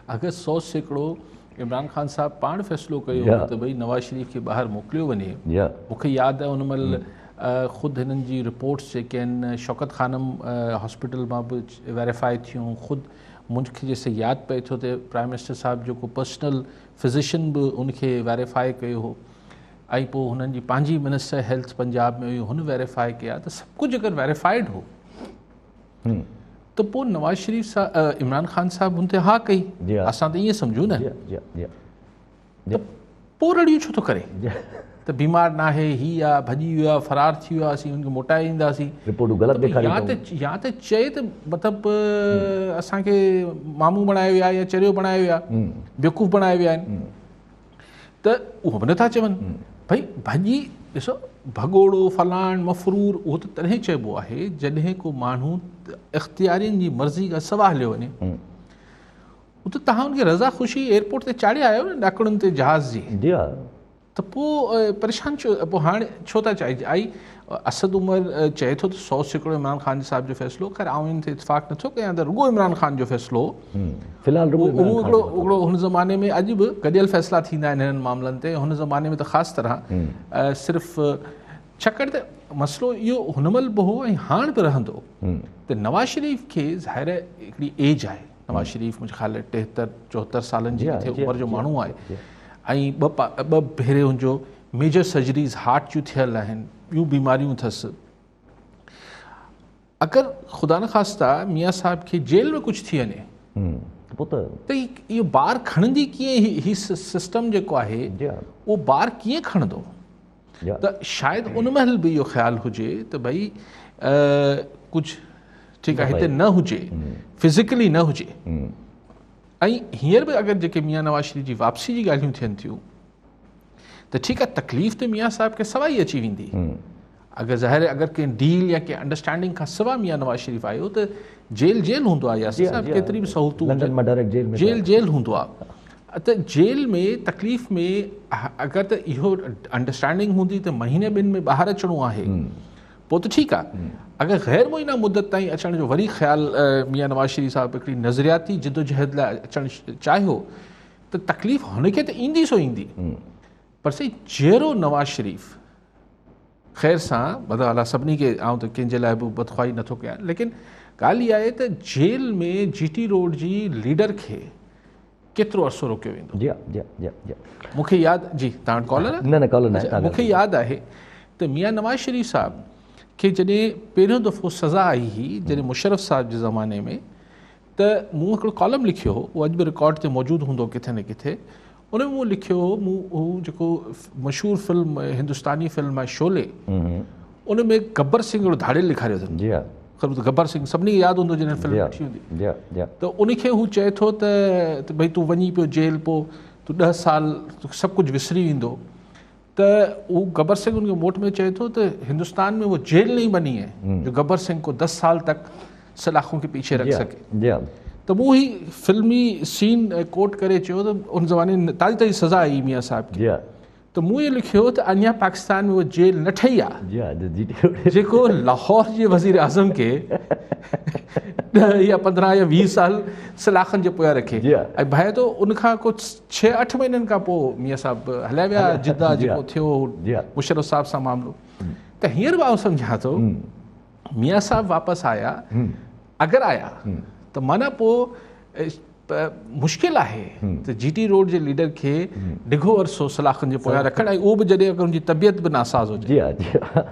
اگر 100% عمران خان صاحب پاڻ فيصلو ڪيو هو ته ڀئي نواز شريف کي ٻاهر موڪليو وڃي. مون کي ياد آهي ان مهل خود هنن جي رپورٽس جيڪي آهن شوڪت خانم هاسپيٽل مان به ويريفائي ٿيون. خود مون کي جيسين ياد پئي ٿو ته پرائم منسٽر صاحب جيڪو پرسنل فزيشن به ان کي ويريفائي ڪيو هو ۽ پوء هنن جي پنهنجي منسٽر هيلٿ پنجاب ۾ هئي، هن ويريفائي ڪيا ته سڀ ڪجهه اگر ويريفائيڊ هو ته پوء نواز شريف صاحب عمران خان صاحب هن تي ها ڪئي، اسان ته ائين سمجهون نه، ته پوء رڙيون ڇو ٿو ڪري ته بيمار ناهي، هي آ، ڀڄي ويو آ، فرار ٿي ويو آ، اسين هن کي موٽائي اينداسين. رپورٽون غلط ڏيکاريون اٿئون. يا ته چئي ته مطلب اسان کي مامو بڻائي ويا يا چريو بڻائي ويا، بيوقوف بڻائي ويا آهن، ته اهو به نٿا چون. ڀئي ڀڄي ڏسو ڀڳوڙو فلاڻ مفرور اهو ته تڏهن چئبو آهي جڏهن ڪو ماڻهو اختيارين جي مرضي کان سوا هليو وڃي. هو ته توهان ان کي رضا خوشي ايئرپورٽ تي چاڙهي آيو نه ڏاڪڻن تي جهاز جي. جي ها. ته پوء پريشان ڇو، پوء هاڻي ڇو ٿا چاهي؟ آئي اسد عمر چئي ٿو ته 100% عمران خان صاحب جو فيصلو، خير آئون ان تي اتفاق نٿو ڪيان ته رڳو عمران خان جو فيصلو هو. في الحال رڳو عمران خان جو فيصلو. هڪڙو هن زماني ۾ اڄ به گڏيل فيصلا ٿيندا آهن هنن معاملن تي، هن زماني ۾ ته خاص طرح صرف ڇاڪاڻ ته مسئلو اهو هن مهل به هو ۽ هاڻ به رهندو ته نواز شريف کي ظاهر هڪڙي ايج آهي. نواز شريف منهنجي خيال 73 74 سالن جي ڪٿي عمر جو ماڻهو آهي ۽ ٻه ڀيري هن جو ميجر سرجريز هارٽ جون ٿيل آهن، ٻيون بيماريون اٿس. اگر خدا نخواسته ميان صاحب کي جيل ۾ ڪجهه ٿي وڃي ته اهو بار کڻندي ڪيئن؟ هي سسٽم جيڪو آهي اهو بار ڪيئن کڻندو؟ ته شايد ان مهل به اهو خيال هجي ته ڀئي ڪجهه ٺيڪ آهي هتي نه هجي، فزيڪلي نه هجي. ۽ هينئر به اگر جيڪي ميان نواز شريف جي واپسي جي ڳالهيون ٿين ٿيون ته ٺيڪ آهي تڪليف ته ميان صاحب کي سوا ئي اچي ويندي. اگر ظاهر آهي اگر ڪنهن ڊيل يا ڪنهن انڊرسٽينڊنگ کان سوا ميان نواز شريف آيو ته جيل جيل هوندو آهي ياسر صاحب، ڪيتري به سهولتون هجن جيل جيل هوندو آهي. ته جيل ۾ تڪليف ۾ اگر ته اهو انڊرسٽينڊنگ هوندي ته مهيني ٻن ۾ ٻاهر اچڻو آهي پوء ته ٺيڪ آهي. اگر غير معينه مدت تائين اچڻ جو وري خيال ميان نواز شريف صاحب هڪڙي نظرياتي جدوجهد لاء اچڻ چاهيو ته تڪليف هن کي ته ايندي سو ايندي، پر سائين جيئرو نواز شريف خير سان مطلب الله سڀني کي، آئون ته ڪنهن جي لاء به بدخواهي نٿو ڪيان، ليڪن ڳالهه اها آهي ته جيل ۾ جي ٽي روڊ جي ليڊر کي ڪيترو عرصو روڪيو ويندو؟ جي جي جي جي مون کي ياد، جي توهان وٽ ڪالر آهي؟ نه نه ڪالر نه آهي. مون کي ياد آهي ته ميان نواز شريف صاحب کي جڏهن پهريون دفعو سزا آئي هئي، جڏهن مشرف صاحب جي زماني ۾، ته مون هڪڙو ڪالم لکيو هو، اهو اڄ به رڪارڊ تي موجود هوندو ڪٿي نه ڪٿي. ان ۾ مون لکيو هو، مون هو جيڪو مشهور فلم هندستاني فلم آهي شعلي، ان ۾ گبر سنگهه هڪڙو ڌاڙيل ڏيکاريو اٿن. جي ها. گبر سنگهه سڀني کي ياد هوندو جنهن فلم ڏٺي هوندي. جي ها. ته ان کي هو چئي ٿو ته ڀئي تون وڃي پيو جيل، پوء تون 10 سال توکي سڀ ڪجهه وسري ويندو. ته هو گبر سنگهه ان کي موٽ ۾ چئي ٿو ته هندستان ۾ وہ جيل نہیں بني هي جو گبر سنگهه کو 10 سال تڪ سلاخون کي پيڇي رک سڪي. ته مون هي فلمي سين ڪوٽ ڪري چيو ته ان زماني ۾ تازي تازي سزا آئي ميان صاحب کي، ته مون اهو لکيو ته اڃا پاڪستان ۾ اها جيل نه ٺهي آ جيڪو لاهور جي وزير اعظم کي 10 يا 15 يا 20 سال سلاخن جي پويان رکي. ۽ ڀانئين ٿو ان کان ڪو 6 8 مهينن کان پوء ميان صاحب هليا ويا جده، جيڪو ٿيو مشرف صاحب سان معاملو. ته هينئر به آئون سمجهان ٿو ميان صاحب واپس آيا، اگر آيا ته معنيٰ پوء مشڪل آهي ته جي ٽي روڊ جي ليڊر کي ڊگهو عرصو سلاخن جي پويان رکڻ، ۽ اهو به جڏهن اگر ان جي طبيعت به ناساز هجي. جي ها جي ها.